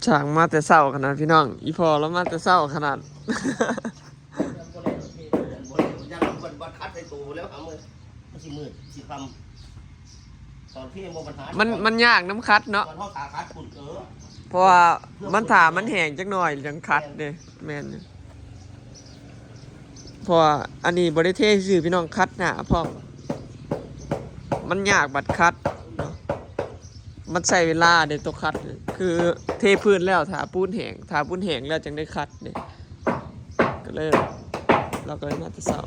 ຊ່າງມາແຕ່ເຊົ້າຂະໜາດພີ່ນ້ອງ ອີ່ພໍ່ລາວມາແຕ່ເຊົ້າຂະໜາດ. ບໍ່ໄດ້ເທ ບໍ່ໄດ້ ຢ້ານມັນບັດຂັດໃສ່ໂຕແລ້ວຫາມື້ ມັນຊິມືດຊິຄ່ຳ ຕອນເທບໍ່ບັນຫາ ມັນ ມັນຍາກນຳຂັດເນາະ ຕອນເຮົາຖ້າຂັດພຸ້ນ ເອີ ເພາະວ່າມັນຖ້າມັນແຫ້ງຈັກໜ່ອຍຈັ່ງຂັດເດ້. ແມ່ນ ເພາະວ່າອັນນີ້ບໍ່ໄດ້ເທຊື່ໆ ພີ່ນ້ອງ ຂັດໜ້າພ້ອມ ມັນຍາກບັດຂັດເນາະ ມັນໃຊ້ເວລາເດ້ໂຕຂັດ ຄືເທພື້ນແລ້ວຖ້າປູນແຫ້ງ ຖ້າປູນແຫ້ງແລ້ວຈັ່ງໄດ້ຂັດເດ້ ກໍເລີຍ ລາວກໍເລີຍມາແຕ່ເຊົ້າ.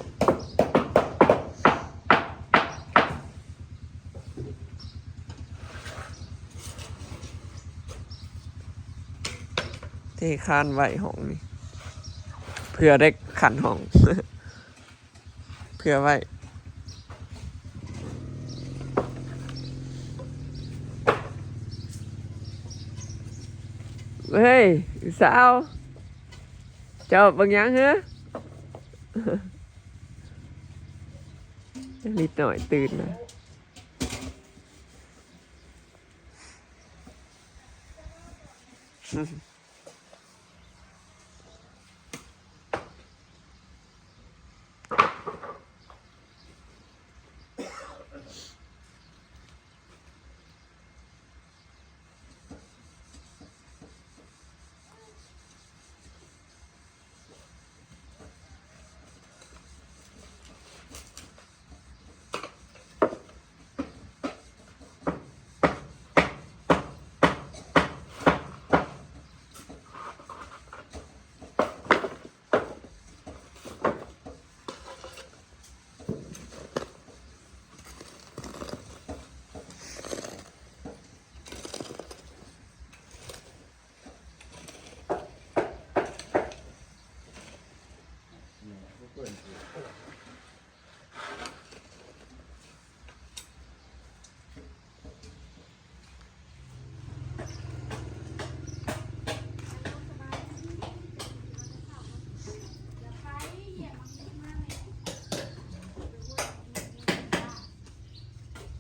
ເທຄານໄວ້ຫ້ອງນີ້ ເພື່ອໄດ້ຂັ້ນຫ້ອງ ເພື່ອໄວ້. ເຮີ້ຍ ສາວ ເຈົ້າເບິ່ງຫຍັງເຮີ? ລິດໜ້ອຍຕື່ນນະ.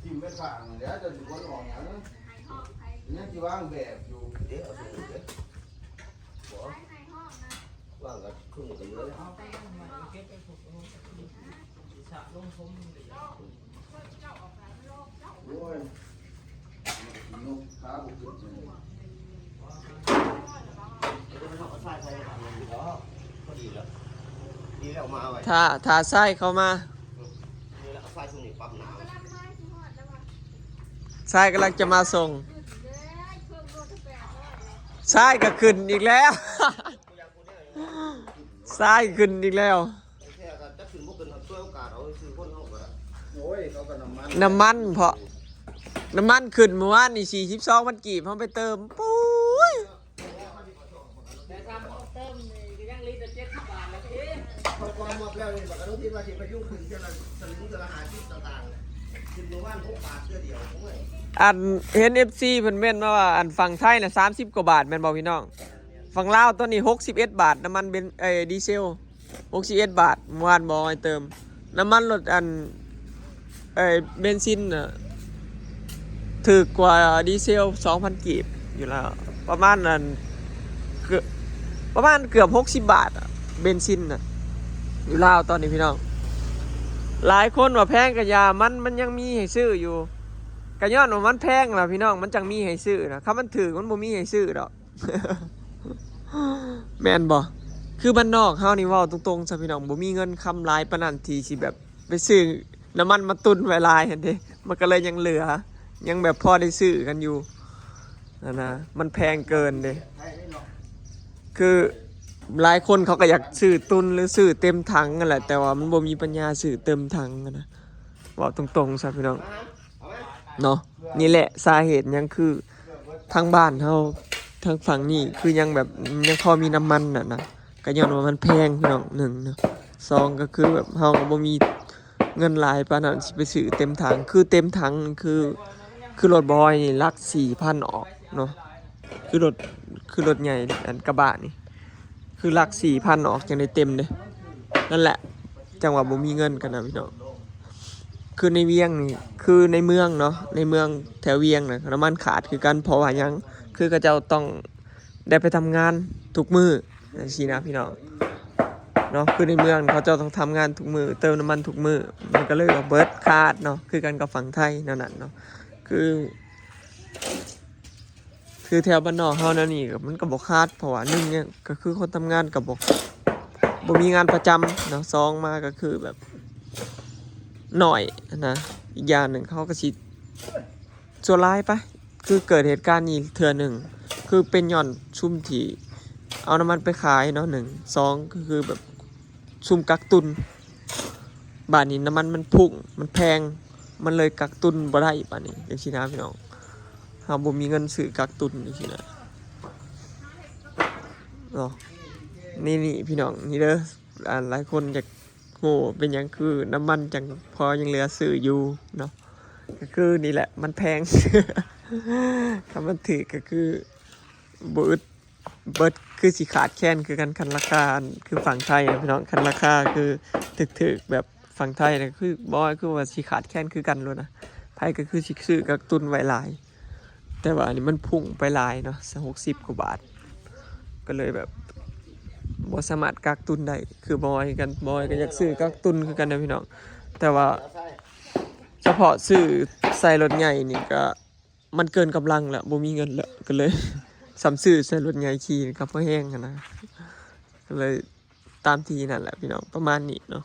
ຖິ້ມໄປຂ້າງນັ້ນແຫຼະ ເຈົ້າຊິຂົນອອກຫຍັງ? ຍັງຊິວາງແບບຢູ່ ເດ້ ເອົາສົ່ງເດ້ ບໍ່ ວາງກັບຄືນກັນເລີຍ. ໂອ້ຍ ຖ້າ ຖ້າຊາຍເຂົ້າມາ ຊາຍກຳລັງຈະມາສົ່ງ ຊາຍກໍຂຶ້ນອີກແລ້ວ. ຊາຍຂຶ້ນອີກແລ້ວ. ແທ້ກໍຈັກຂຶ້ນບໍ່ຂຶ້ນ ເອົາ ສວຍໂອກາດເອົາຊື່ຄົນເຮົາກໍໄດ້. ໂອ້ຍ ເຂົາກໍນ້ຳມັນ ນ້ຳມັນເພາະ ນ້ຳມັນຂຶ້ນມື້ວານນີ້ສີ່ສິບສອງພັນກີບ ເຮົາໄປເຕີມ ປຸ້ຍ ແຕ່ຊຳເຮົາເຕີມນີ້ກໍຍັງລິດລະເຈັດສິບບາດແລ້ວເດ້. ເຮົາກໍມອບແລ້ວນີ້ ບັດກະລຸງຄິດວ່າຊິໄປຢູ່ຂຶ້ນເທື່ອລະສະຫຼຶງ ເທື່ອລະຫ້າສິບສະຕາງ ຂຶ້ນມື້ວານຫົກບາດເທື່ອດຽວ. ໂອ້ຍ ອັນເຫັນເອັຟຊີເພິ່ນເມັ້ນມາວ່າ ອັນຝັ່ງໄທນະສາມສິບກວ່າບາດ ແມ່ນບໍ່ພີ່ນ້ອງ? ຝັ່ງລາວຕອນນີ້ຫົກສິບເອັດບາດ ນ້ຳມັນເບັນ ເອີ ດີເຊວ ຫົກສິບເອັດບາດ. ເມື່ອວານບໍ່ໄດ້ເຕີມ ນ້ຳມັນລົດ ອັນ ເອີ ເບັນຊິນນະ ຖືກກວ່າດີເຊວສອງພັນກີບຢູ່ລາວ ປະມານ ອັນ ເກືອບ ປະມານເກືອບຫົກສິບບາດອະ ເບັນຊິນນະ ຢູ່ລາວຕອນນີ້ພີ່ນ້ອງ. ຫຼາຍຄົນວ່າແພງກະຢ່າ ມັນ ມັນຍັງມີໃຫ້ຊື້ຢູ່ ກະຍ້ອນວ່າມັນແພງລະພີ່ນ້ອງ ມັນຈັ່ງມີໃຫ້ຊື້ນະ ຄັນມັນຖືກມັນບໍ່ມີໃຫ້ຊື້ດອກ. ແມ່ນບໍ່? ຄືບ້ານນອກເຮົານີ້ ເວົ້າຕົງໆຊະພີ່ນ້ອງ ບໍ່ມີເງິນຄຳຫຼາຍປານນັ້ນທີ່ຊິແບບໄປຊື້ນ້ຳມັນມາຕຸນໄວ້ຫຼາຍຫັ້ນເດ້ ມັນກໍເລີຍຍັງເຫຼືອ ຍັງແບບພໍໄດ້ຊື້ກັນຢູ່ຫັ້ນນະ ມັນແພງເກີນເດ້. ຄືຫຼາຍຄົນເຂົາກໍຢາກຊື້ຕຸນ ຫຼື ຊື້ເຕັມຖັງຫັ້ນແຫຼະ ແຕ່ວ່າມັນບໍ່ມີປັນຍາຊື້ເຕັມຖັງຫັ້ນນະ ເວົ້າຕົງໆຊະພີ່ນ້ອງ. ເນາະ ນີ້ແຫຼະສາເຫດຫຍັງຄືທາງບ້ານເຮົາ ທາງຝັ່ງນີ້ຄືຍັງແບບ ຍັງພໍມີນ້ຳມັນນະນະ ກໍຍ້ອນວ່າມັນແພງພີ່ນ້ອງ ໜຶ່ງເນາະ ສອງກໍຄືແບບເຮົາກໍບໍ່ມີເງິນຫຼາຍປານນັ້ນຊິໄປຊື້ເຕັມຖັງ ຄືເຕັມຖັງ ຄື ຄືລົດບອຍນີ້ຫຼັກສີ່ພັນອອກເນາະ ຄືລົດ ຄືລົດໃຫຍ່ ອັນກະບະນີ້ ຄືຫຼັກສີ່ພັນອອກຈັ່ງໄດ້ເຕັມເດ້. ນັ້ນແຫຼະ ຈັ່ງວ່າບໍ່ມີເງິນກັນນະພີ່ນ້ອງ. ຄືໃນວຽງນີ້ ຄືໃນເມືອງເນາະ ໃນເມືອງແຖວວຽງນະ ນ້ຳມັນຂາດຄືກັນ ເພາະວ່າຫຍັງ ຄືເຂົາເຈົ້າຕ້ອງ ໄດ້ໄປທຳງານທຸກມື້ຈັ່ງຊີ້ນະພີ່ນ້ອງເນາະ. ຄືໃນເມືອງເຂົາເຈົ້າຕ້ອງທຳງານທຸກມື້ ເຕີມນ້ຳມັນທຸກມື້ ມັນກໍເລີຍວ່າເບິດຂາດເນາະ. ຄືກັນກັບຝັ່ງໄທແນວນັ້ນເນາະ ຄື ຄືແຖວບ້ານນອກເຮົາແນວນີ້ ມັນກໍບໍ່ຂາດ ເພາະວ່າໜຶ່ງເນຍ ກໍຄືຄົນທຳງານກໍບໍ່ ບໍ່ມີງານປະຈຳເນາະ ສອງມາກໍຄືແບບໜ້ອຍຫັ້ນນະ. ອີກຢ່າງໜຶ່ງເຂົາກໍຊິ ສ່ວນຫຼາຍປະ ຄືເກີດເຫດການນີ້ເທື່ອໜຶ່ງ ຄືເປັນຍ້ອນຊຸມທີ່ເອົານ້ຳມັນໄປຂາຍເນາະ ໜຶ່ງ ສອງ ກໍຄືແບບຊຸມກັກຕຸນ ບາດນີ້ນ້ຳມັນມັນພຸ້ງ ມັນແພງ ມັນເລີຍກັກຕຸນບໍ່ໄດ້ ບາດນີ້ຈັ່ງຊີ້ນະພີ່ນ້ອງ. ເຮົາບໍ່ມີເງິນຊື້ກັກຕຸນຈັ່ງຊີ້ນະເນາະ. ນີ້ໆ ພີ່ນ້ອງ ນີ້ເດີ ອ່າ ຫຼາຍຄົນຢາກ ໂຫ ເປັນຫຍັງຄືນ້ຳມັນຈັ່ງພໍຍັງເຫຼືອຊື້ຢູ່ເນາະ. ກໍຄືນີ້ແຫຼະ ມັນແພງ ຖ້າມັນຖືກກໍຄືບໍ່ອຶດ ເບິດ ຄືຊິຂາດແຄນຄືກັນ. ຄັນລາຄາ ອັນ ຄືຝັ່ງໄທນະພີ່ນ້ອງ ຄັນລາຄາຄືຖືກໆ ແບບຝັ່ງໄທນະ ຄືບໍ່ ຄືວ່າຊິຂາດແຄນຄືກັນໂລດນະ. ໃຜກໍຄືຊິຊື້ກັກຕຸນໄວ້ຫຼາຍ ແຕ່ວ່າອັນນີ້ມັນພຸ້ງໄປຫຼາຍເນາະ ຫົກສິບກວ່າບາດ ກໍເລີຍແບບບໍ່ສາມາດກັກຕຸນໄດ້. ຄືບອຍກັນ ບອຍກໍຢາກຊື້ກັກຕຸນຄືກັນນະພີ່ນ້ອງ ແຕ່ວ່າສະເພາະຊື້ໃສ່ລົດໃຫຍ່ນີ້ກໍມັນເກີນກຳລັງແລ້ວ ບໍ່ມີເງິນແລ້ວ ກໍເລີຍສ່ຳຊື້ໃສ່ລົດໃຫຍ່ຂີ່ກໍພໍແຮງຫັ້ນນະ. ກໍເລີຍຕາມທີ່ນັ້ນແຫຼະພີ່ນ້ອງ ປະມານນີ້ເນາະ.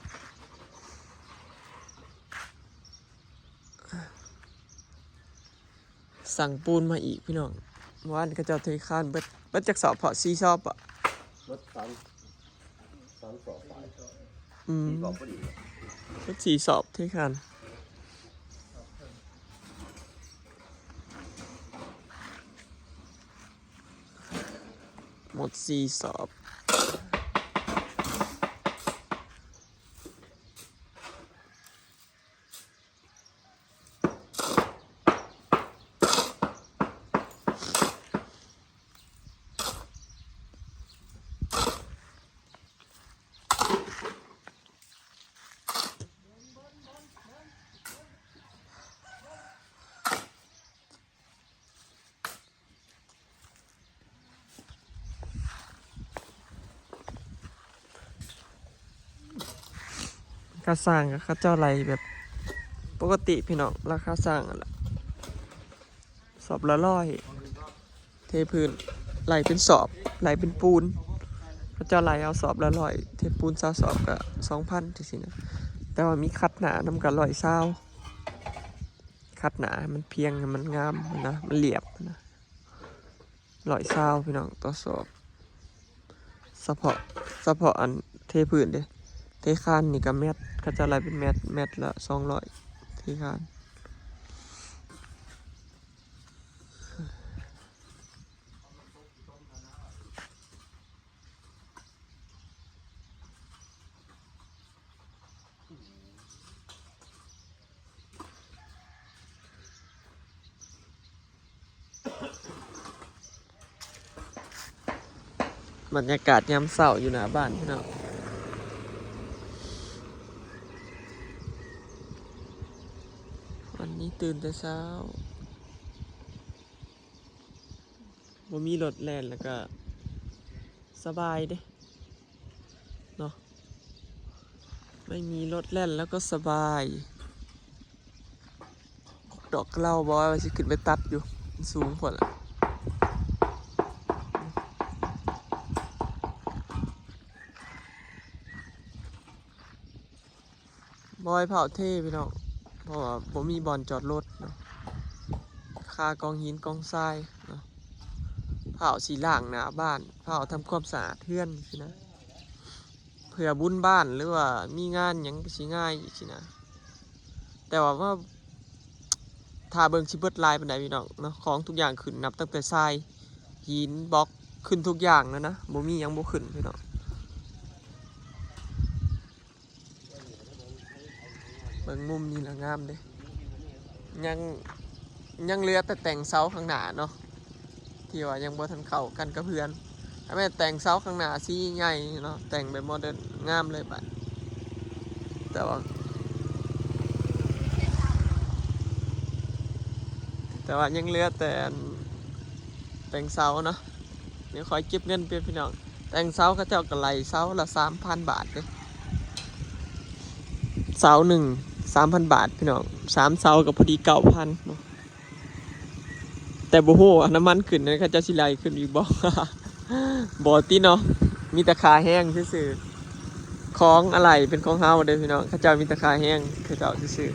ສັ່ງປູນມາອີກພີ່ນ້ອງ ວານເຂົາເຈົ້າເທຄານເບິດ ເບິດຈັກສອບເພາະ ສີ່ສອບບໍ? ເບິດສາມ ສາມສອບປາຍ ອືມ ສີ່ສອບພໍດີ ເບິດສີ່ສອບເທຄານ ໝົດສີ່ສອບ. ຄ່າສ້າງກໍເຂົາເຈົ້າໄລ່ແບບປົກກະຕິພີ່ນ້ອງ ລາຄາສ້າງຫັ້ນລະ ສອບລະຮ້ອຍ ເທພື້ນ ໄລ່ເປັນສອບ ໄລ່ເປັນປູນ ເຂົາເຈົ້າໄລ່ເອົາສອບລະຮ້ອຍ ເທປູນຊາວສອບກໍສອງພັນຈັ່ງຊີ້ນະ. ແຕ່ວ່າມີຂັດໜ້ານຳກໍຮ້ອຍຊາວ ຂັດໜ້າໃຫ້ມັນພຽງ ໃຫ້ມັນງາມນະ ມັນລຽບນະ. ຮ້ອຍຊາວພີ່ນ້ອງ ຕໍ່ສອບ ສະເພາະ ສະເພາະອັນເທພື້ນເດ້. ເທຄານນີ້ກໍແມັດ ເຂົາເຈົ້າໄລ່ເປັນແມັດ ແມັດລະສອງຮ້ອຍ ເທຄານ. ບັນຍາກາດຍາມເຊົ້າຢູ່ໜ້າບ້ານພີ່ນ້ອງ. ວັນນີ້ຕື່ນແຕ່ເຊົ້າ ບໍ່ມີລົດແລ່ນ ແລ້ວກະສະບາຍເດ້ເນາະ ໄມ່ມີລົດແລ່ນແລ້ວກໍສະບາຍ. ດອກກະເຫຼົ່າ ບອຍວ່າຊິຂຶ້ນໄປຕັດຢູ່ ມັນສູງໂພດລະ. ບໍ່ໃຫ້ພ້າວເທພີ່ນ້ອງ ເພາະວ່າບໍ່ມີບ່ອນຈອດລົດເນາະ ຄາກອງຫີນກອງຊາຍເນາະ. ພ້າວຊິລ້າງໜ້າບ້ານ ພ້າວທຳຄວາມສະອາດເຮືອນຊີ້ນະ ເພື່ອບຸນບ້ານ ຫຼືວ່າມີງານຫຍັງກໍຊິງ່າຍອີກຊີ້ນະ. ແຕ່ວ່າ ວ່າຖ້າເບິ່ງຊິເບິດຫຼາຍປານໃດພີ່ນ້ອງເນາະ ຂອງທຸກຢ່າງຂຶ້ນ ນັບຕັ້ງແຕ່ຊາຍ ຫີນ ບລັອກ ຂຶ້ນທຸກຢ່າງແລ້ວນະ ບໍ່ມີຫຍັງບໍ່ຂຶ້ນພີ່ນ້ອງ. ເບິ່ງມຸມນີ້ລະງາມເດ້ ຍັງ ຍັງເຫຼືອແຕ່ແຕ່ງເສົາຂ້າງໜ້າເນາະ ທີ່ວ່າຍັງບໍ່ທັນເຂົ້າກັນກັບເຮືອນ. ຖ້າແມ່ນແຕ່ງເສົາຂ້າງໜ້າສີໃຫຍ່ເນາະ ແຕ່ງແບບໂມເດີນ ງາມເລີຍບາດ. ແຕ່ວ່າ ແຕ່ວ່າຍັງເຫຼືອແຕ່ອັນແຕ່ງເສົາເນາະ. ດຽວຂ້ອຍເກັບເງິນເປັນພີ່ນ້ອງ. ແຕ່ງເສົາເຂົາເຈົ້າກໍໄລ່ເສົາລະສາມພັນບາດເດ້ ເສົາໜຶ່ງສາມພັນບາດພີ່ນ້ອງ. ສາມເສົາກໍພໍດີເກົ້າພັນເນາະ. ແຕ່ບໍ່ຮູ້ວ່ານ້ຳມັນຂຶ້ນນັ້ນ ເຂົາເຈົ້າຊິໄລ່ຂຶ້ນອີກບໍ່? ບໍ່ຕິເນາະ ມີແຕ່ຄ່າແຮງຊື່ໆ. ຂອງອາໄຫຼ່ເປັນຂອງເຮົາເດ້ພີ່ນ້ອງ ເຂົາເຈົ້າມີແຕ່ຄ່າແຮງເຂົາເຈົ້າຊື່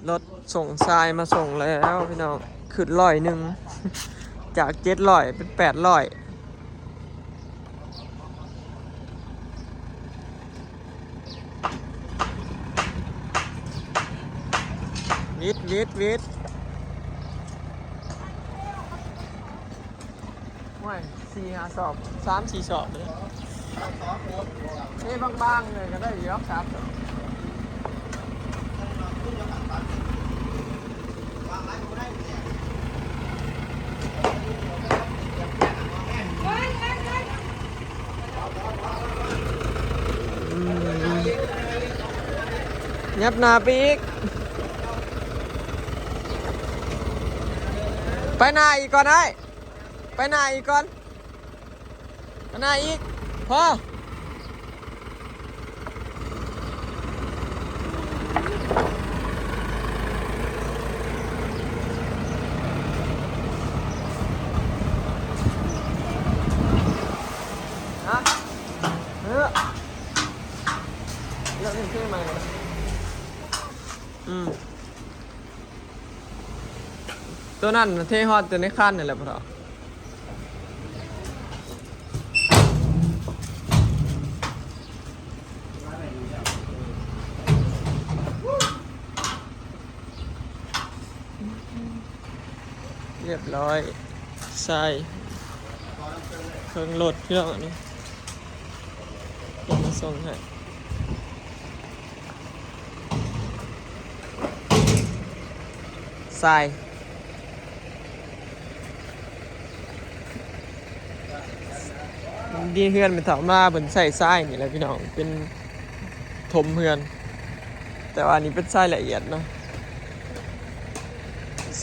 ໆ. ລົດສົ່ງຊາຍມາສົ່ງແລ້ວພີ່ນ້ອງ ຂຶ້ນຮ້ອຍໜຶ່ງ ຈາກເຈັດຮ້ອຍເປັນແປດຮ້ອຍ. ວິດ ວິດ ວິດ ໂອ້ຍ ສີ່ຫ້າສອບ ສາມສີ່ສອບເດ້. ເທບາງໆ ເລີຍກໍໄດ້ຢູ່ດອກ ສາມສອບ. ຫຍັບໜ້າໄປອີກ ໄປໜ້າອີກກ່ອນອ້າຍ ໄປໜ້າອີກກ່ອນ ໄປໜ້າອີກ ພໍ. ຮະ ເອີ ເລືອກເພງໃໝ່ ອືມ. ໂຕນັ້ນເທຮອດແຕ່ໃນຄັນນີ້ແຫຼະພໍ່ເຖົ້າ. ຮຽບຮ້ອຍ ໃສ່ເຄິ່ງລົດພີ່ນ້ອງ ອັນນີ້ ເພິ່ນມາສົ່ງໃຫ້. ຊາຍ ດີເຮືອນແມ່ເຖົ້າມາເພິ່ນໃຊ້ຊາຍນີ້ແຫຼະພີ່ນ້ອງ ເປັນຖົມເຮືອນ ແຕ່ວ່ານີ້ເປັນຊາຍລະອຽດເນາະ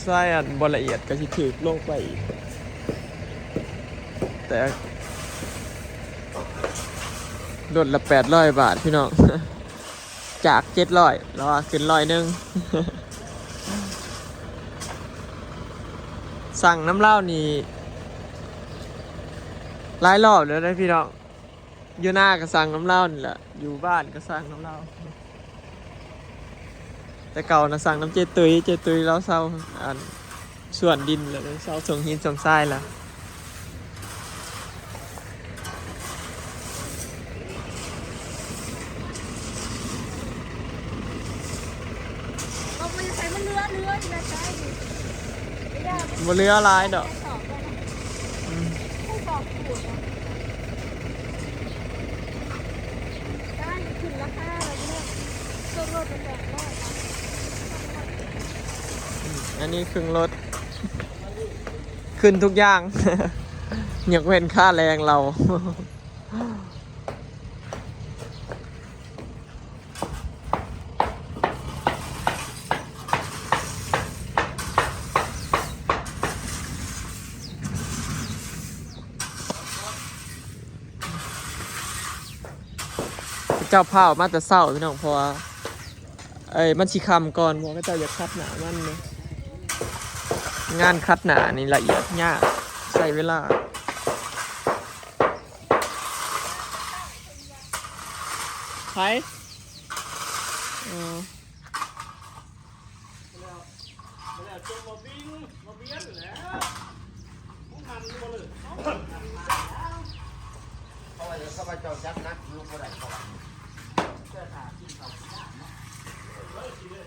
ຊາຍອັນບໍ່ລະອຽດກໍຊິຖືກລົງໄປອີກ ແຕ່ລົດລະແປດຮ້ອຍບາດພີ່ນ້ອງ. ຈາກເຈັດຮ້ອຍ ລາວວ່າຂຶ້ນຮ້ອຍໜຶ່ງ. ສັ່ງນຳລາວນີ້ຫຼາຍຮອບແລ້ວເດ້ພີ່ນ້ອງ ຢູ່ນາກໍສັ່ງນຳລາວນີ້ແຫຼະ ຢູ່ບ້ານກໍສັ່ງນຳລາວ. ແຕ່ເກົ່ານະສັ່ງນຳເຈ້ຕຸ້ຍ ເຈ້ຕຸ້ຍລາວເຊົ່າອັນ ສວນດິນແລ້ວ ເຊົາສົ່ງຫີນສົ່ງຊາຍແລ້ວ. ບໍ່ເຫຼືອຫຼາຍດອກ. ອືມ ອັນນີ້ເຄິ່ງລົດ ຂຶ້ນທຸກຢ່າງ ຍົກເວັ້ນຄ່າແຮງເຮົາ. ເຈົ້າພາອອກມາແຕ່ເຊົ້າພີ່ນ້ອງ ເພາະວ່າ ເອີຍ ມັນຊິຄ່ຳກ່ອນ ເພາະວ່າເຂົາເຈົ້າຢາກຂັດໜ້າມັນເນາະ. ງານຂັດໜ້ານີ້ລະອຽດຍາກ ໃຊ້ເວລາ. ໃຜ? ເອີ ແລ້ວ ແລ້ວຈົນມາວິ່ງມາວຽນແລ້ວ ມັນບໍ່ເລີກ ເຂົາ ເຂົາວ່າ ເຂົາວ່າເຈົ້າຈັດໜັກ ລຸກບໍ່ໄດ້ ເຂົາວ່າ ແຕ່ຖ້າກິນເຂົ້າກິນນ້ຳເນາະ ເລີຍຊິເລີຍ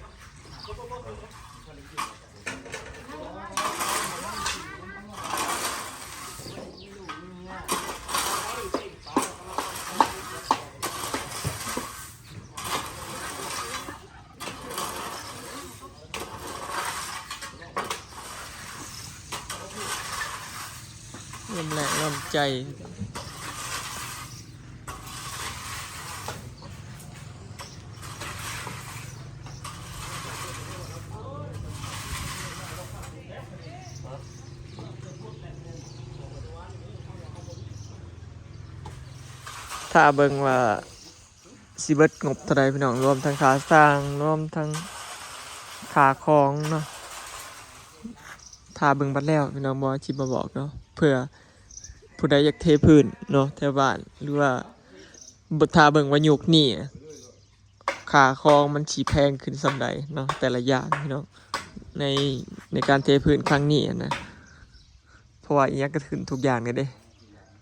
ງາມແລງງາມໃຈ. ເ ຖ້າເບິ່ງວ່າຊິເບິດງົບເທົ່າໃດພີ່ນ້ອງ ລວມທັງຄ່າສ້າງ ລວມທັງຄ່າຂອງເນາະ. ຖ້າເບິ່ງບັດແລ້ວພີ່ນ້ອງ ບໍ່ຊິມາບອກເນາະ ເພື່ອຜູ້ໃດຢາກເທພື້ນເນາະ ແຖວບ້ານ ຫຼືວ່າຖ້າເບິ່ງວ່າຍຸກນີ້ ຄ່າຂອງມັນຊິແພງຂຶ້ນສ່ຳໃດເນາະ ແຕ່ລະຢ່າງພີ່ນ້ອງ ໃນ ໃນການເທພື້ນຄັ້ງນີ້ນະ ເພາະວ່າອີ່ຫຍັງກໍຂຶ້ນທຸກຢ່າງເລີຍເດ້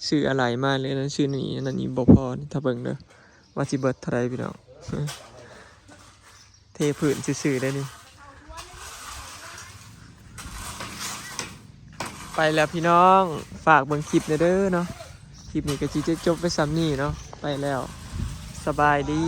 ຊື້ອາໄຫຼມາເລີຍນັ້ນ ຊື້ນີ້ນັ້ນນີ້ບໍ່ພໍນີ້ ຖ້າເບິ່ງເດີ ວ່າຊິເບິດເທົ່າໃດພີ່ນ້ອງ ເທພື້ນຊື່ໆເດ້ນີ້. ໄປແລ້ວພີ່ນ້ອງ ຝາກເບິ່ງຄລິບແດ່ເດີເນາະ. ຄລິບນີ້ກໍຊິຈົບໄວ້ສ່ຳນີ້ເນາະ ໄປແລ້ວ ສະບາຍດີ.